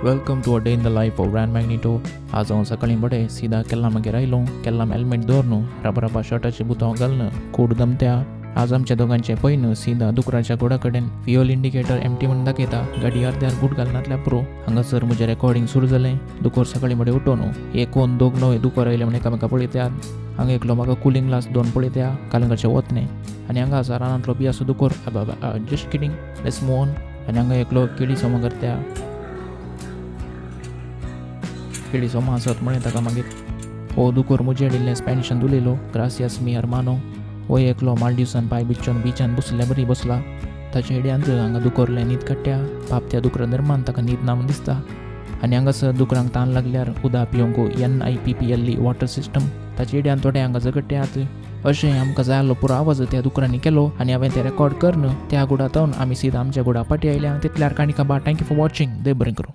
Welcome to a day in the life of Ran Magnito. आज हांव सकाळीं बडे सीधा केल्लामागेर आयलो. केल्लाम हेल्मेट दवरनु, रबा शर्टाचे बुतांव घालून कूड दमत्या. आज आमच्या दोगांचे पयन सीधा दुकराच्या गोडा कडेन फ्युअल इंडिकेटर एमटी म्हण दाखयता. गाडी अर्द्यार गुट घालनातल्या पुरो. हांगासर म्हजें रेकॉर्डिंग सुरू जालें. दुकोर सकाळीं बडे उठोवन एक दोग नवे दुकोर आयले म्हण एकामेका पळयत्यात. हांगा एकलो म्हाका कुलींग ग्लास दोन पळयत्या कालंगाचे वत न्ही. आनी हांगा आसा रानांतलो बियासो दुकोर. Just kidding, let's move on. आनी हांगा एकलो केळी सोमा करत्या. केळी सोमा आसत म्हळें ताका मागीर. हो दुकोर म्हजे हाडिल्लें स्पॅनिशान उलयलो, ग्रासियास मी अरमानो. हो एकलो मालदीवसान पांय बिच्चोन बिचान बसल्या बरी बसला. ताच्या हेड्यांत हांगा दुकोरले न्हीद काडट्या. पाप त्या दुकरा निर्मान ताका न्हीद ना म्हूण दिसता. आनी हांगासर दुकरांक तान लागल्यार उदक पिवंक NIPPLE water system. ताच्या हेड्यान थोडे हांगा झगडट्यात. अशें आमकां जाय आसलो पुरो आवाज त्या दुकरांनी केलो आनी हांवें तें रेकॉर्ड करून त्या गुडा तावन आमी सीधा आमच्या गुडा पाटी आयल्या. तितल्यार काणी काबार. Thank you for watching. देव बरें करूं.